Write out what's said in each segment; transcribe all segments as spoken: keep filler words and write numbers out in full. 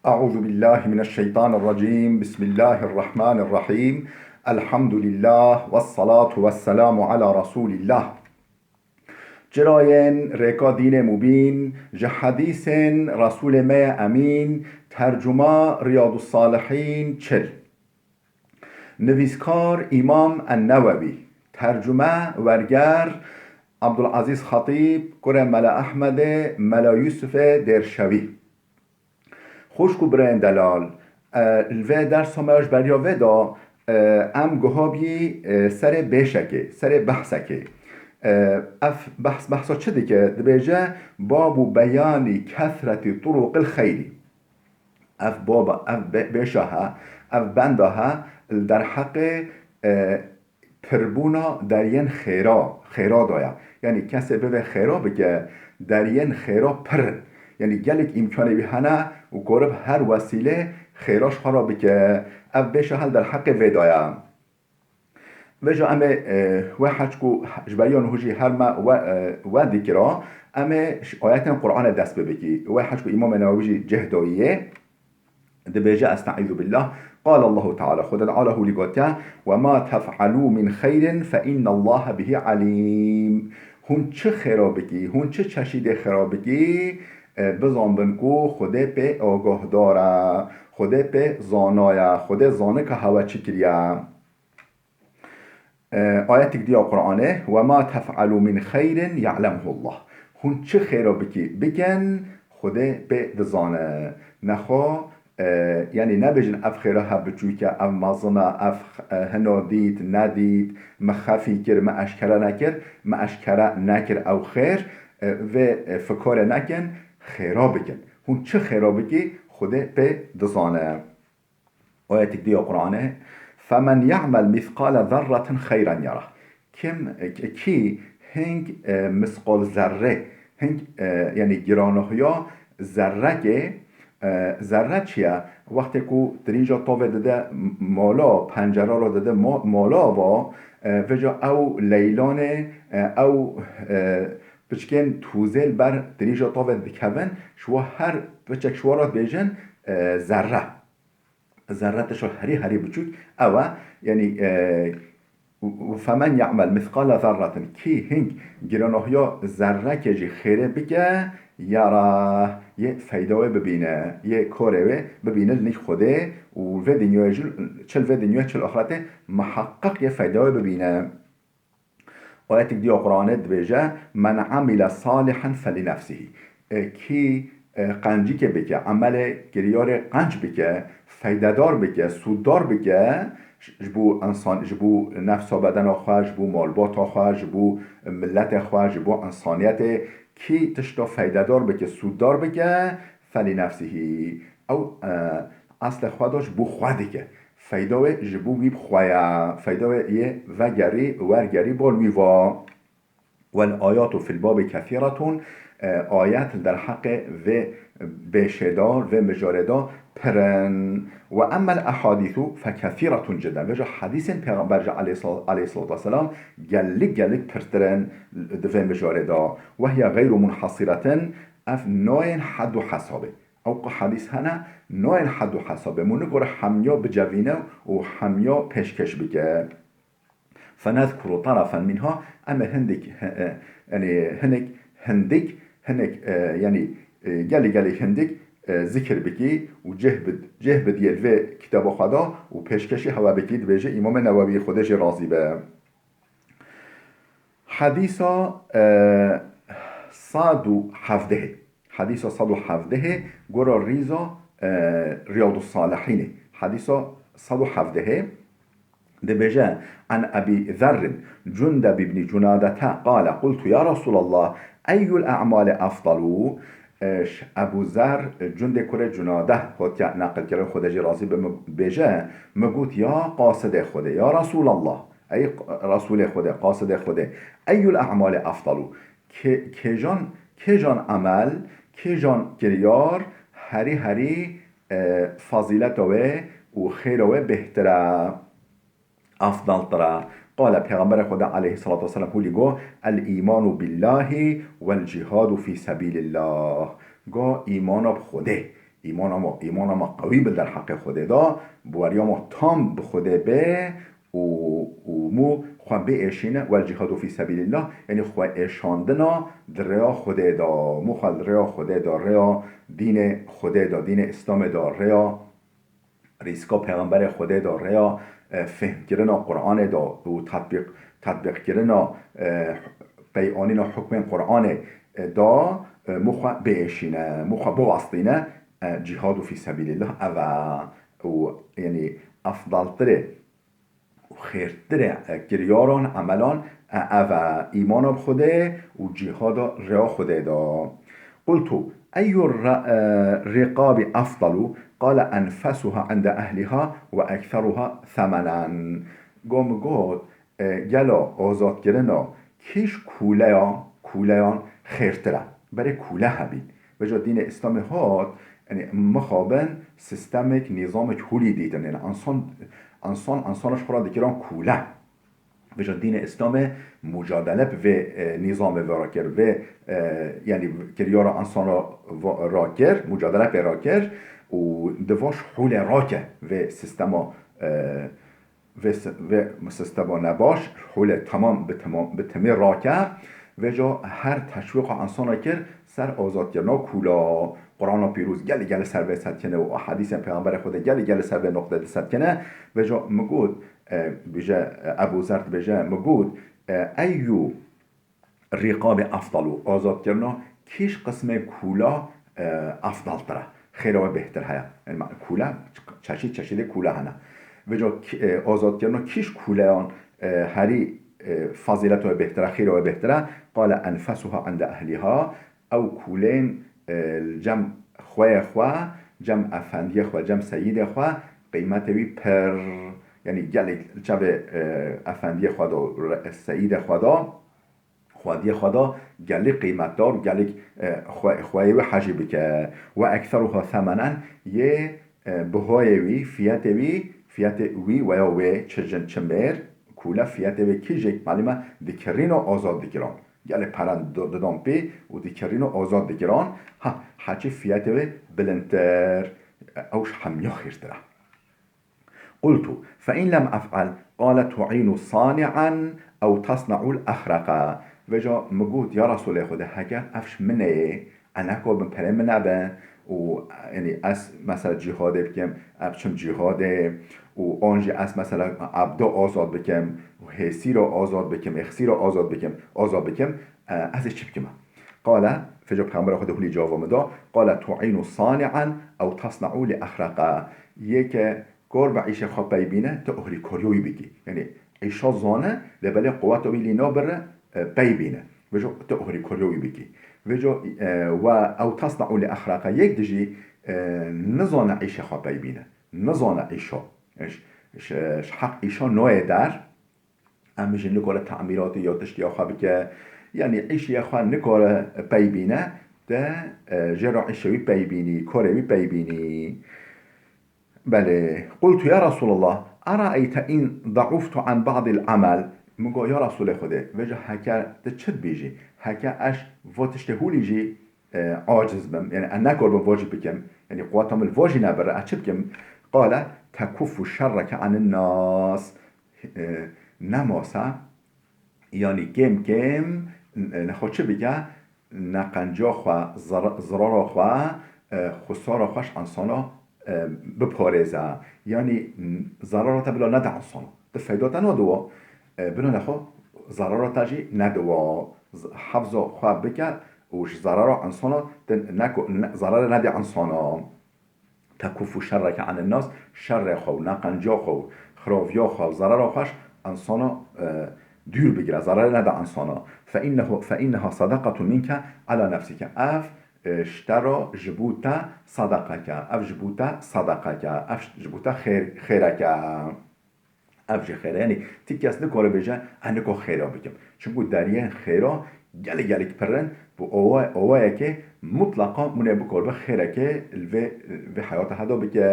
أعوذ بالله من الشيطان الرجيم. بسم الله الرحمن الرحيم. الحمد لله والصلاة والسلام على رسول الله. Çirayên rêka dînê mubîn, ji hedîsên Resûlê me ye Emîn, tercuma Riyadussalihîn çil. Nivîskar Îmam En-Newewî, tercume werger Abdulazîz Xetîb, kurê Mela Ehmedê, Mela Yûsifê Dêrşewî. Xwişk û birayên delal, e, li vê dersa me ji beriya vê de, e, em guha bî, e, serê bêşekê, serê behsekê. E, ev behs, behsa çi dike? Dibêje, "Babu beyanî kesretî turuqil xeyrî." Ev baba, ev be-, bêşa he, ev benda he, li derheqê, e, pirbûna deriyên xêra, xêra de ye. Yanî kesê bivê xêra bike, deriyên xêra pir in. Yanî gelek îmkanê wî hene û karibe her wesîlê xêra ji xwe re bike. Ev bêşa he li derheqê vê de ye. Vêca em ê, e, wê heçku ji beriya niho jî her me we, e, we dikira, em ê ji ayetên Qur'anê dest pê bikî. Wê heçku Îmamê Newewî jî cih dayî yê. Dibêje, Estaizu billah, Qal Allahu Teala, Xwedê Teala hûlî gotiye, "Ve ma tef'alû min xeyrin fe innallaha bihî alîm." Hûn çi xêra bikî, hûn çi çeşîdê xêra bikî, e, bizanbin ku Xwedê pê agahdar e, Xwedê pê zana ye, Xwedê zanika hewe çi kiriye. E, ayetik diya Qur'anê, "Ve ma tef'alû min xeyrin ya'lemhullah." Hûn çi xêra bikî, bikin, Xwedê pê dizane. Nexwe, e, yanî nebêjin, "Ev xêra he biçûk e, ev mezin e, ev, e, hina dît, nedît, min xefî kir, min eşkere nekir, min eşkere nekir ew xêr." E, vê, e, fikarê nekin, xêra bikin. Hûn çi xêra bikî, Xwedê pê dizane. Ayetik diya Qur'anê, "Femen ya'mel mîsqale zerretin xeyren yarah." Kim, kî hing, e, misqal zerre, hing, e, yanî giranahiya zerrekê, e, zerre çi ye? Wextê ku dirîja tavê dide mala, pencera re dide ma-, mala va, e, vêca ew leylanê, e, ew, e, piçkên tûzê li ber dirîja tavê dikevin, ji wa her piçek ji wa re dibêjin, e, zerre. Zerre tişta herî herî biçûk ew e, yanî, e, û, û femen ya'mel mîsqale zerretin, kî hing giranahiya zerrekê jî xêrê bike, yara yê feyda wê bibîne, yê korê wê bibîne li nîk Xwedê û vê dinyayê jî, çi li vê dinyayê, çi li axretê, miheqeq yê feyda wê bibîne. Ayetik diya Qur'anê dibêje, "Men amile salihan felinefsihî." E, kî, e, qencikê bike, emelê kiryarê qenc bike, feydedar bike, sûddar bike, ji, ji bo insan, ji bo nefsa bedena xwe, ji bo malbata xwe, ji bo miletê xwe, ji bo insaniyetê, kî tişta feydedar bike, sûddar bike, felinefsihî. Ew, e, eslê xwe de ji bo xwe dike. Feyda wê ji bo wî bi xwe ye. Feyda wê yê vegerî, wergerî bol wî va. Wel ayatu fil babi kesiratun, e, ayet li derheqê vê bêşê de, vê mijarê de pir in. Ve emmel ehadîsu fe kesiratun cidden. Vêca hedîsên Pêxember jî aleyhis-, aleyhissalatu vesselam gellik gellik pirtir in di vê mijarê de. Ve hiye geyru munhasiratin, ev nayên hed û hesabê. Ew qe hedîs hene, nayên hed û hesabê. Min nikare hemiya bicevîne û hemiya pêşkêş bike. Fenezkuru tarafen minha, em ê hindik, he-, e, yanî hinek, hindik, hinek, e, yanî, e, gelî gelî hindik, e, zikir bikî û cih bid-, cih bidiyê li vê kitaba xwe de û pêşkêşî hewe bikî, dibêje Îmamê Newewî, Xwedê jê razî be. Hedîsa, e, sed û hevdehê. Hedîsa sed û hevdehê gora rîza, e, Riyadussalihînê. Hedîsa sed û hevdehê dibêje, "An Ebî Zerrin Cundeb ibnî Cunadete qale, qultu ya Resûlallah, eyyul e'mali efdalu?" E, ş-, Ebû Zer, e, Cundê kurê Cunadeh hatiye neqilkirin, Xwedê jê razî be, min bêje, min got, "Ya qasidê Xwedê, ya Resûlallah, ey q-, Resûlê Xwedê, qasidê Xwedê, eyyul e'mali efdalu?" Kê-, kêjan, kêjan emel, kêjan kiryar herî herî, e, fazîleta wê û xêra wê bêhtir e, efdaltir e? Qale, Pêxemberê Xwedê aleyhissalatu vesselam hûlî got, "El îmanu billahî wel cihadu fî sebîlillah." Got, îmana bi Xwedê, Îmana me, îmana me qewî bi derheqê Xwedê de, baweriya me tam bi Xwedê be û, û mû xwe biêşîne, wel cîhadu fî sebîlîllah, yanî xwe êşandina di rêya Xwedê de, mû xwe di rêya Xwedê de, rêya dînê Xwedê de, dînê Îslamê de, rêya rîzika Pêxemberê Xwedê de, rêya, e, fêhmkirina Qur'anê de û tatbîq, tatbîqkirina, e, peywanîna hukmên Qur'anê, e, de, e, mû xwe biêşîne, mû xwe biwastîne, e, cîhadu fî sebîlîllah ev e û, yanî, efdaltirê û xêrtirê, e, kiryaran, emelan, e, ev e, îmana bi Xwedê û cîhada rêya Xwedê de. قلت: أي الر-، e, الرقاب أفضل؟ قال: أنفسها عند أهلها وأكثرها ثمنا. Go min got, e, gelo azadkirina kîş kûleya, kûleyan xêrtir e? Berê kûle hebîn. Vêca dînê Îslamê hat, yanî mixabin sistemek, nîzamek hûlî dîtin. Yanî insan, insan, insana ji xwe re dikiran kûle. Vêca dînê Îslamê mucadele bi vê, e, nîzamê ve rakir, vê, e, yanî kiryara insana va-, rakir, mucadele pê rakir û di va ji hûlê rake vê sistema, e, vê si-, vê sistema nebaş, hûlê temam bi temam, bi temê rake. Vêca her teşwîqa insana kir ser azadkirina kûla. Qur'ana Pîroz gelî gelî ser vê setkine û hedîsên Pêxemberê Xwedê gelî gelî ser vê noqtê disetkine. Vêca min got, e, bêje, e, Ebû Zer dibêje, min got, e, eyû rîqabê efdal û azadkirina kîş qismê kûla, e, efdaltir e? Xêra wê bêhtir heye. Yanî ma-, kûle, çeşît çeşîdê kûle hene. Vêca k-, e, azadkirina kîş kûleyan, e, herî, e, fazîleta wê bêhtir e, xêra wê bêhtir e? Qale enfesuha inde ehliha, ew kûlên, e, li cem xweyê xwe, cem efendiyê xwe, cem seyîdê xwe, qîmetê wî pir, yanî gelek li çavê, e, efendiyê xwe de, re-, seyîdê xwe de, xwediyê xwe de gelek qîmetdar û gelek, e, xwe-, xweyê wî hejî bike. Ve ekseruha semenen, yê, e, bihayê wî, fiyetê wî, fiyetê wî weya wê çi jin çi mêr, kûle fiyetê wê kî jê malî me dikirîn û azad dikiran. Gelê peren do-, didan pê û dikirîn û azad dikiran. Ha, heçî fiyetê wê bilindtir. Ew ji hemiya xêrtir e. قلت: فإن لم أفعل؟ قال: تعين صانعا أو تصنع الأخرق. Vêca min got, ya Resulê Xwedê, heger ev ji min e, e, nekor bin perê min nebe û, yanî, ez mesela cîhadê bikim, ez biçim cîhadê û an jî ez mesela ebda azad bikim û hêsîra azad bikim, êxsîra azad bikim, azad bikim, e, ez ê çi bikim? Qale, vêca Pêxemberê Xwedê hûlî cevaba min da, qale: تعين صانعا أو تصنع الأخرق. Yê ke kor bi îşê xwe pey bîne, tu ohrîkariya wî bikî. Yanî îşa zane, lê belê quweta wî lî nabire, e, pey bîne. Vêca tu ohrîkariya wî bikî. Vêca, e, ve ew tasne'u li exraqa yek dijî, e, nizane îşê xwe pey bîne. Nizane îşa. Ji, ji, ji heq îşa nayê der. Em jî nikare tamîratê ya tiştiya xwe bike. Yanî îşê xwe nikare pey bîne. Te, e, jê re îşê wî pey bînî, karê wî pey bînî. Belê. قلت: يا رسول الله، أرأيت إن ضعفت عن بعض العمل؟ Min got, ya Resulê Xwedê, vêca heke tu çi dibêjî? Heke ez va tiştê hûlî jî, e, aciz bim, yanî ez nekor bim va jî bikim, yanî quweta min li va jî nebire, ez çi bikim? قال: تكف شرك عن الناس. E, nemasa, yanî kêm kêm, e, nexwe çi bike? Neqenca xwe, zir-, zirara xwe, e, xusara xwe ji insana, e, biparêze. Yanî, n-, zerara te bila nede insana. Tu feyda te nade wa. E, bila nexwe zerara te jî nede wa. Z-, hefza xwe bike û ji zerara insana tu neko-, ne-, zerara nede insana. تكف شرك عن الناس, şerê xwe û neqenca xwe û xiraviya xwe û zerara xwe ji insana, e, dûr bigire, zerarê nede insana. فإنه، فإنها صدقة منك على نفسك. Ev, e, ji te re ji bo te sedeqek e. Ev ji bo te sedeqek e. Ev ji bo te xêr-, xêrek e. Ev jî xêr e. Yanî ti kes nikare bêje, ez nika xêra bikim. Çimku deriyên xêra gelek gelek pir in. Bi owa-, owayekê mutleqa mûnê bikor bi xêrekê li vê, vê heyata heda bike.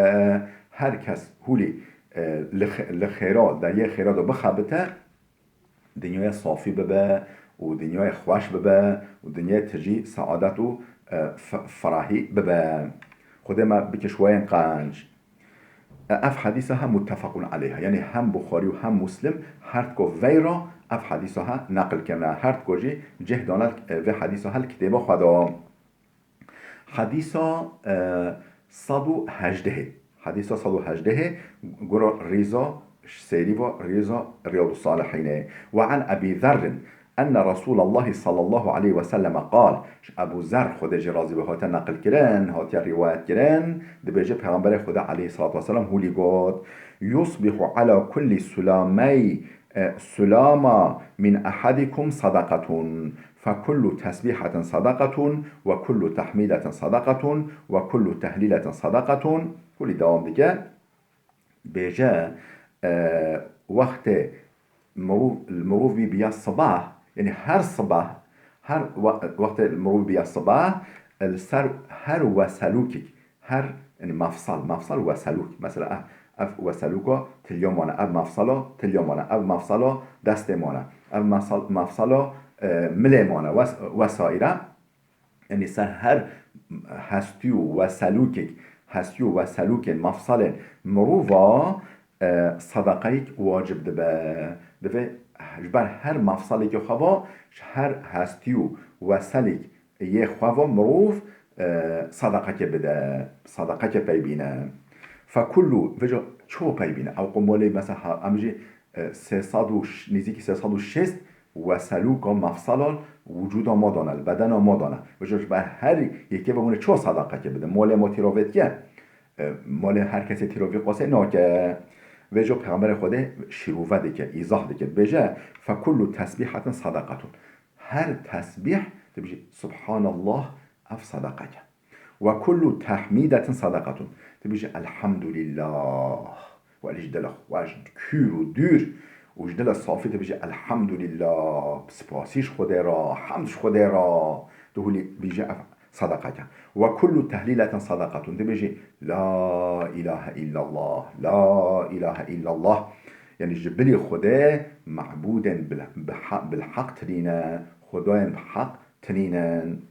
Her kes hûlî, e, li xe-, li xêra, deriyê xêra de bixebite, dinyaya safî bibe û dinyaya xweş bibe û dinyaya tijî seadet û, e, fe-, ferahî bibe. Xwedê me bike ji wayên qenc. E, ev hedîsa he muttefaqun aleyha. Yanî hem Buxarî û hem Muslim her diko veyra ev hedîsa he neqil kirine. Her diko jî cih dane, e, vê hedîsa he li kitêba xwe de. Hedîsa, e, sed û hejdehê. Hedîsa sed û hejdehê gura rêza sêrî va rêza Riyadus Salihînê. Ve an Ebî Zerrin enne Resûlallahî sallallahu aleyhi ve selleme qal. Ji Ebû Zer, Xwedê jê razî be, hate neqil kirin, hatiye rîwayet kirin, dibêje Pêxemberê Xwedê aleyhissalatu vesselam hûlî got, Yusbihu ala kulli sulamey, e, sulama min ehadikum sadaqatun. Fe kullu tesbîhatin sadaqatun, ve kullu tahmîdatin sadaqatun, ve kullu tehlîletin sadaqatun. Hûlî dewam dike. Bêje, e, wextê mirov, mirov bî biya sibah, yanî her sibah, her we-, wextê mirov biya sibah, li ser her weselûkek, her, yanî mefsal, mefsal weselûk. Mesela, ev, ev weselûka tilya mane, ev mefsala tilya mane, ev mefsala destê mane, ev mefsal-, mefsala, e, milê mane, wes-, wesaîre. Yanî ser her hestî û weselûkek, hestî û weselûkên mefsalên mirova, e, sadaqeyek wacib dibe. Divê ji ber her mefsalekê xwe va, ji her hestî û weselek yê xwe va mirov, e, sadaqekê bide, sadaqekê pey bîne. Fekullu, vêca ço pey bîne? Ew qomolê mesela ha-, em jî, e, sê sed û ş-, nêzîkî sê sed û şêst weselûka mefsala wicûda ma dane, li bedena ma dane. Vêca ji ber her yekê ve hûn ê ço sadaqekê bidin? Molê ma tîrovêt ye. E, molê her kesê tîrovî qasê nake. Vêca Pêxemberê Xwedê şîrove dike, îzah dike. Dibêje, Fekullu tesbîhatin sadaqatun. Her tesbîh, dibêjî, Subhanallah, ev sadaqeke. Ve kullu tahmîdetin sadaqatun. Dibêjî, Elhamdulillah. Welî ji dila xwe, ji kûr û dûr û ji dila safî dibêjî, Elhamdulillah, spasî ji Xwedê re, hemd ji Xwedê re. Tu hûlî bêjî, ev sadaqeke. Ve kullu tehlîletin sadaqatun. Dibêjî, La ilahe illallah, la ilahe illallah. Yanî ji bilî Xwedê mebûdên bil-, biha-, bilheq tinîne, xwedayên bi heq tinînin.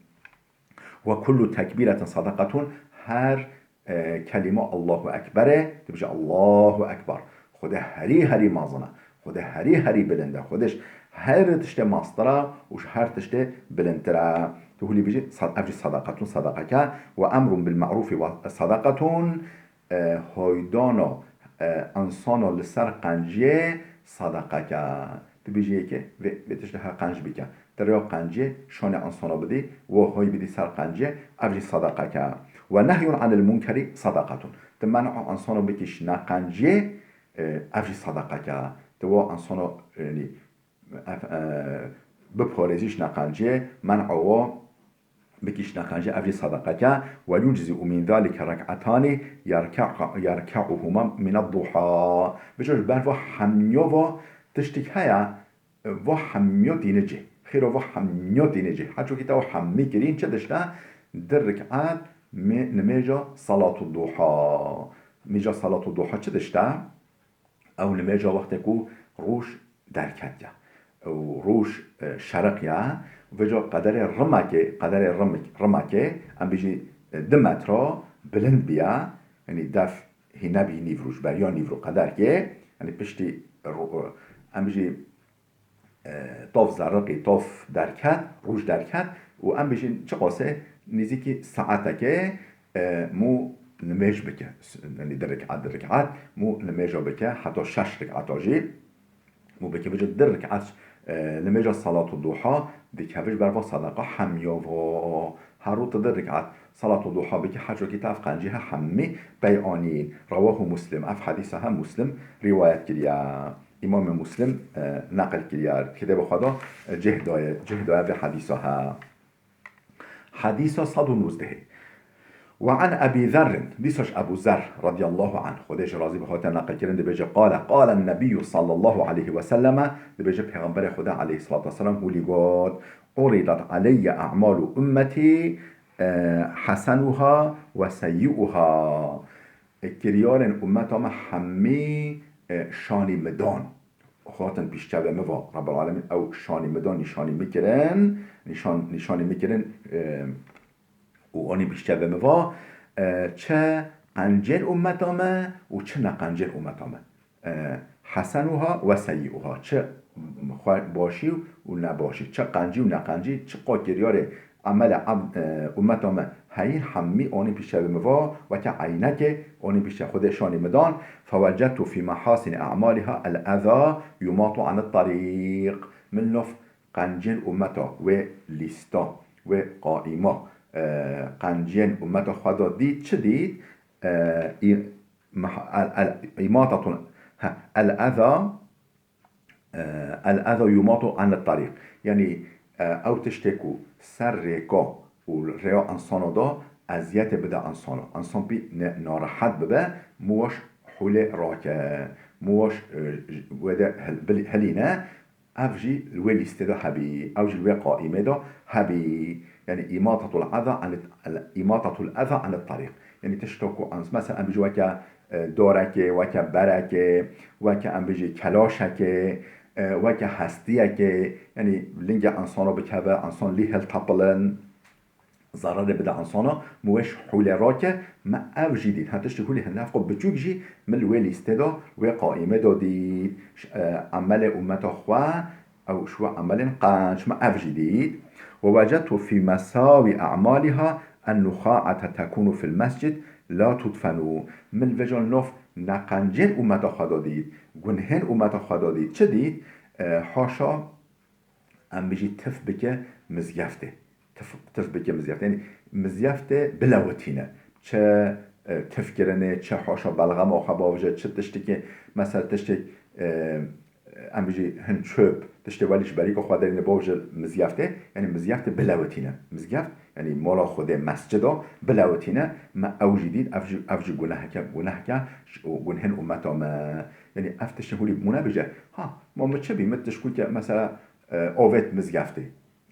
Ve kullu tekbîretin sadaqatun. Her, e, kelîma Allahu Ekberê, dibêje, Allahu Ekber. Xwedê herî herî mezin e. Xwedê herî herî bilind e. Xwedê ji her tiştê mestir e û ji her tiştê bilindtir e. Tu hûlî bêjî, sad-, ev jî sadaqetun, sadaqeke. Ve emrun bil ma'rûfî ve sadaqetun, e, haydana, e, insana li ser qenciyê sadaqeke. Tu bêjî yekê vê, vê tiştê her qenc bike. Tu rêya qenciyê şanê insana bidî, wo hay bidî ser qenciyê, ev jî sadaqeke. Ve nehyun anil munkerî sadaqetun. Tu men'a insana bikî ji neqenciyê, e, ev jî sadaqeke. Tu wo insana, yanî, ev, e, biparêzî ji neqenciyê, men'a wo bikî ji neqenciyê, ev jî sadaqeke. Ve yuczî'u min zalike rek'etanî yerke-, yerke'uhuma mined duha. Bijo ji ber va hemiya va tiştik heye, va hemiya tîne cih. Xêra va hemiya tîne cih. Her çokî te va hemî kirîn çi dişte? Di rik'et mi-, nimêja salatu duha. Nimêja salatu duha çi dişte? Ew nimêja wextê ku roj derketiye û roj, e, şeriqiye, vêca qederê rimekê, qederê rimik-, rimekê, em bêjî, e, du metra bilind biye, yanî dev hî nebî nîvro, ji beriya nîvro qederkê, yanî piştî ro-, em bêjî, e, tav zerriqî, tav derket, roj derket û em bêjin çiqasê nêzîkî saetekê, e, mû nimêj bike. S-, yanî di rik'et, di rik'et mû nimêja bike, heta şeş rik'eta jî mû bike. Vêca di rik'et, e, nimêja salatu duha dikeve ji ber va sadaqa hemiya va. Her rû tu di rik'et salatu duha bike, her çokî te ev qencî he hemî pey anîn. Rewahu Muslim. Ev hedîsa he Muslim rîwayet kiriye. Îmamê Muslim, e, neqil kiriye. Kitêba xwe de, e, cih daye, cih daye vê hedîsa he. Hedîsa sed û nozdehê. Ve an Ebî Zerrin, dîsa ji Ebû Zer radiyallahu anh, Xwedê ji razî be, hate neqilkirin, dibêje, qale, qale Nebiyyu sallallahu aleyhi ve selleme, dibêje Pêxemberê Xwedê aleyhissalatu vesselam hûlî got, Uridat aleyye a'malu ummetî, e, hesenuha ve seyyi'uha. E, kiryarên ummeta me hemî, e, şanî min dan. Hatin pîşçevê min va, Rabbul Alemin, ew şanî min dan, nîşanî min kirin, nîşan-, nîşanî min kirin, e, û anî pîşçevê min va, E, çi qencên ummeta me û çi ne qencên ummeta me. E, hesenuha we seyyiuha. Çi xwe-, başî û nebaşî. Çi qencî û neqencî. Çi qo kiryarê emele ab-, e, ummeta me heyîn hemî anî pîşe bi min va, weke eynekê anî pîşe Xwedê şanî min dan. Fewecedtu fî mehasini e'maliha el-eza yumatu anit tarîq. Min nof qencên ummeta wê lîsta, wê qaîma, e, qencên ummeta xwe da dît, çi dît? E, î-, meh-, el, el, îmatatul, he, el eza, e, el eza yumatu anit tarîq. Yanî, e, ew tiştê ku ser rêka û rêya insana da eziyetê bide insana. Insan pî ne-, narehet bibe, miwaş hûlê rake, miwaş, e, wê de hil-, bil-, hilîne, ev jî li wê lîstê de hebî, ew jî li wê qaîmê de hebî. Yanî îmatatul eza anit, îmatatul eza anit tarîq. Yanî tişta ku ans-, mesela em bijî weke, e, dorekê, weke berekê, weke em bijî kelaşekê, e, weke hestiyekê, yanî lingê insana bikeve, insan lî hiltepilin. Zerarê bide insana, mi wê ji hûlê rake, me ev jî dît. Her tiştî hûlî hene, ev xwe biçûk jî min li wê lîstê de, wê qaîmê de dît. Ş-, e, emelê ummeta xwe, ew ji we emelên qenc, me ev jî dît. Ve wecedtu fî mesawî e'malîha en nuxaete tekûnu fil mescid la tudfenû. Min vêca nof neqencên ummeta xwe de dît, gunhên ummeta xwe de dît. Çi dît? E, haşa em bijî tif bike mizgeftê. Tif, tif bike mizgeftê. Yanî mizgeftê bilewitîne. Çi, e, tif kirinê, çi haşa belxema xwe bavêje, çi tiştekê, mesela tiştek, e, em bijî hin çöp, tiştê welî ji berîka xwe derîne bavêje mizgeftê. Yanî mizgeftê bilewitîne. Mizgeft, yanî mala Xwedê, mescida bilewitîne. Me ew jî dît, ev jî, ev jî guneheke, guneheke û gunhên ummeta me. Yanî ev tiştê hûlî mû nebêje. Ha, ma min çi bî, min tişkûke, mesela, e, avêt mizgeftê.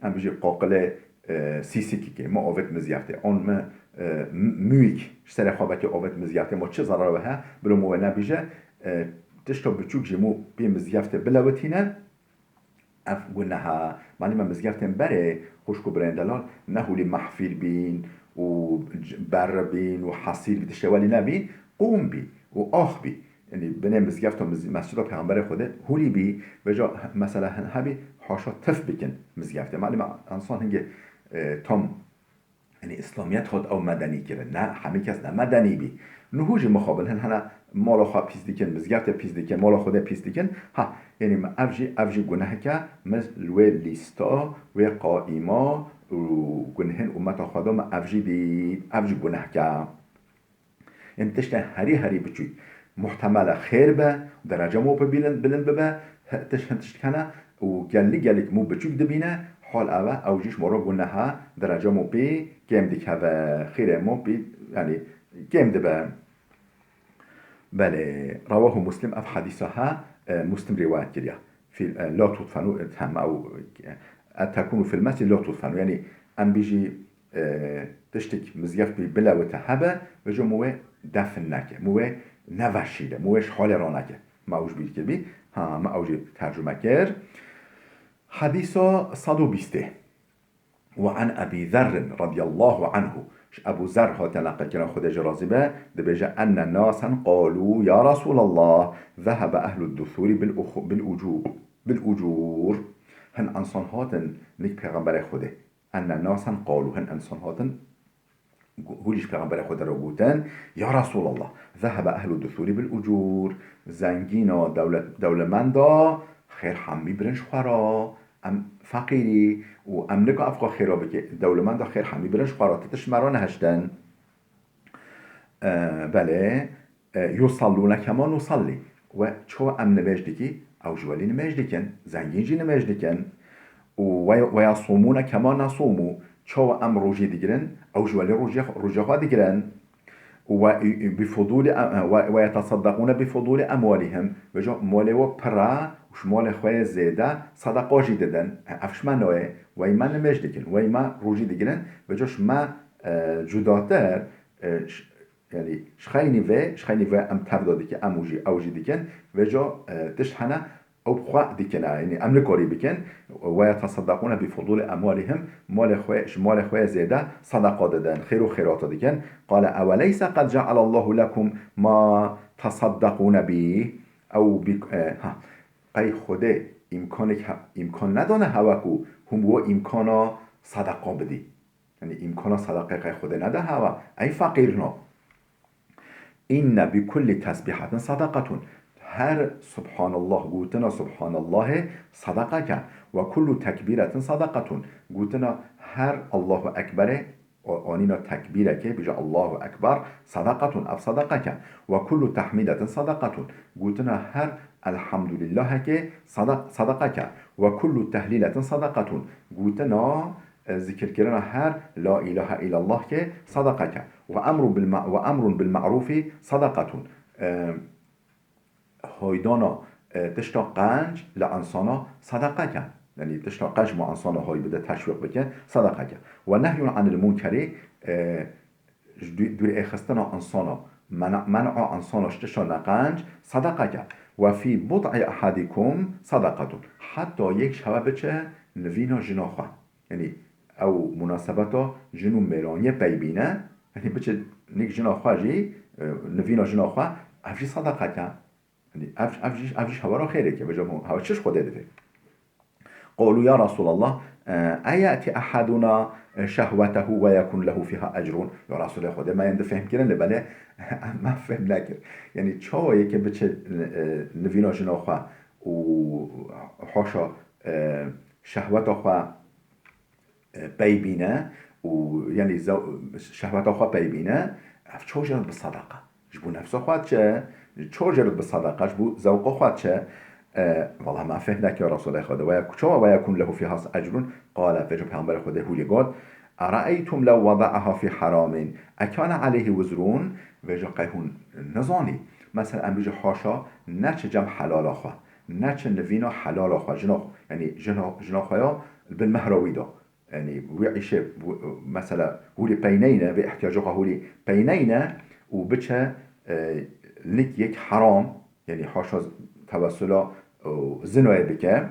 Em bijî qaqilê, e, sîsîkîkê, me avêt mizgeftê. An me, e, m-, mûyîk ji serê xwe vekê avêt mizgeftê. Ma çi zerar we he? Bilo me wê nebêje, e, tişta biçûk jî mû pê mizgeftê bilewitîne. Ev guneha. Malî me mizgeftên berê, xwişk û birayên delal, ne hûlî mehfîl bîn û c-, berr bîn û hesîr bî, tiştê welî nebîn, qûm bî û ax bî. Yanî binê mizgefta miz-, mescida Pêxemberê Xwedê hûlî bî, vêca he-, mesela hin hebî haşa tif bikin mizgeftê. Malî me insan hingê, e, tam, yanî îslamiyet hat ew medenî kirin. Ne, hemî kes ne medenî bî. Nuhû jî mixabin hin hene mala xwe pîs dikin, mizgeftê pîs dikin, mala Xwedê pîs dikin. Ha, yanî me ev jî, ev jî gunehke, me li wê lîsta, wê qaîma û gunhên ummeta xwe de me ev jî dît, ev jî gunehke. Ên tiştên herî herî biçûk muhtemel e xêr be, derece mû bi bilind, bilind bibe, he, tiş-, hin tişt hene û gelî gelîk mû biçûk dibîne, hal ev e, ew jî ji moro guneha derece mû pê kêm dikeve, xêrê mû pê, yanî kêm dibe. Belê, rewahu Muslim, ev hedîsa ha, e, Muslim rîwayet kiriya. Fî-, e, la tudfenû, e, hem ew, e, e, tekûnû fil mescid la tudfenû. Yanî em bijî, e, tiştek mizgeft bî bilewite hebe, vêca mû wê defin neke, mû wê neveşîre, mû wê ji holê raneke. Me ew ji bîr kiribî. Ha, me ew jî tercume kir. Hedîsa sed û bîstê. Ve an Ebî Zerrin radiyallahu anhu. Ji Ebû Zer hate neqilkirin, Xwedê jê razî be, dibêje, enne nasen qalû, ya Resûlallah, zehebe ehlud dusûrî bil uxu-, bil ucû-, bil ucûr. Hin insan hatin nik Pêxemberê Xwedê. Enne nasen qalû, hin insan hatin gu-, hûlî ji Pêxemberê Xwedê re gotin, ya Resûlallah, zehebe ehlud dusûrî bil ucûr. Zengîna, dewle-, dewlemenda xêr hemî birin ji xwe re. Em feqîrî û em nika ev xwe xêra bike. Dewlemenda xêr hemî birin ji xwe re, ti tişt me re nehiştin. E, belê, e, yusallûne kema nusallî. We çawa em nimêj dikî, ew ji welî nimêj dikin. Zengîn jî nimêj dikin. Û we, we yasûmûne kema nasûmû. Çawa em rojî digirin, ew ji welî rojê, rojê xwe digirin. Û we, bi fudûlî em-, we, we yeteseddekûne bi fudûlî emwalîhim. Vêca malê we pir e û ji malê xwe yê zêde sedeqa jî didin. Ev ji me nayê. Wey me nimêj dikin. Wey me rojî digirin. Vêca ji me, e, cudatir, e, ş-, yanî ji xeynî vê, ji xeynî vê em tevda dikin, em û jî, ew jî dikin. Vêca, e, tişt hene, Ew bi xwe dikin, yanî em nikarî bikin. Ve yeteseddekûne bi fudûli emwalihim, malê xwe, ji malê xwe zêde sedeqa didin, xêr û xêrata dikin. Qale eveleyse qed cealallahu lekum ma teseddekûne bî. Ew bi, e, ha. Qey Xwedê îmkanek he-, îmkan nedane hewe ku hûn bi we îmkana sedeqa bidî. Yanî îmkana sedeqê qey Xwedê nede hewe. Ey feqîrno. Inne bi kulli tesbîhatin sedeqetun. Her subhanallah gotina subhanallahê sedeqek e. Ve kullu tekbîretin sedeqetun. Gotina her Allahu Ekberê, o-, anîna tekbîrekê, bije Allahu Ekber, sedeqetun, ev sedeqek e. Ve kullu tehmîdetin sedeqetun. Gotina her elhamdulillahekê sedeq-, sedeqek e. Ve kullu tehlîletin sedeqetun. Gotina, e, zikirkirina her la ilahe illallahkê sedeqek e. Ve emru bil ma-, ve emrun bil ma'rûfî sedeqetun. E, haydana, e, tişta qenc li insana sedeqek e. Yanî tişta qenc ma insana hay bide, teşwîq bike, sedeqek e. Ve nehyun anil munkerî, e, ji dû-, dûrêxistina insana, mena-, men'a insana ji tişta neqenc, sedeqek e. Ve fî bud'i ehadikum sedeqetun. Heta yek ji hewe biçe nivîna jina xwe. Yanî ew munasebeta jin û mêraniyê pey bîne, yanî biçe nik jina xwe jî, e, nivîna jina xwe, ev jî sedeqek e. Yanî ev, ev jî, ev jî ji hewe re xêrek e, bêje hûn, hewe çi ji Xwedê divê? Qalu ya Resulallah, e, eye'ti ehaduna şehwetehu ve yekun lehu fiha ecrun. Ya Resulê Xwedê, me yên di fehmkirin, lê belê me fehm nekir. Yanî çawa yekê biçe, e, nivîna jina xwe û haşa, e, şehweta xwe e, pey bîne û, yanî zew-, şehweta xwe pey bîne, ev çawa jê re bi sedeqa? Ji bo nefsa xwe diçe, çawa jê re bi sedeqa? Ji bo zewqa xwe diçe. E, wela me fêhm neke ya Resulê Xwedê. Ve ye-, çawa ve yekun lehu fiha ecrun? Qale, vêca Peyxamberê Xwedê hûlî got, ere'eytum lew wada'aha fi heramin, ekane aleyhi wizrun? Vêca qey hûn nizanî? Mesela em bêjin haşa, neçe cem helala xwe, neçe nivîna helala xwe, jina xwe, yanî jina, jina xwe ya bin mehra wî de. Yanî wî îşê, wî, mesela hûlî peyneyne, vê ihtiyaca xwe hûlî peyneyne û biçe, e, lik yek heram, yanî haşa tevessula û zinoyê bike,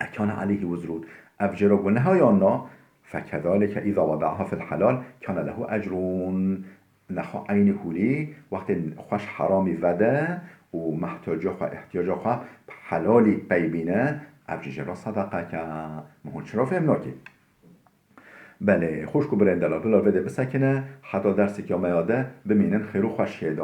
ekane aleyhi wizrun. Ev jê re guneha yan na, fekezalike îza wada'aha fil helal, kane lehu ecrun. Nexwe eynî hûlî, wextê xwe ji heramî vede û mehtiyaca xwe, ihtiyaca xwe bi helalî pey bîne, ev jî jê re sedeqek e. Min hûn çira fêm nakî? Belê, xwişk û birên delal, bila vê dê bisekine, heta derseke me ya de bimînin xêr û xweşiyê de.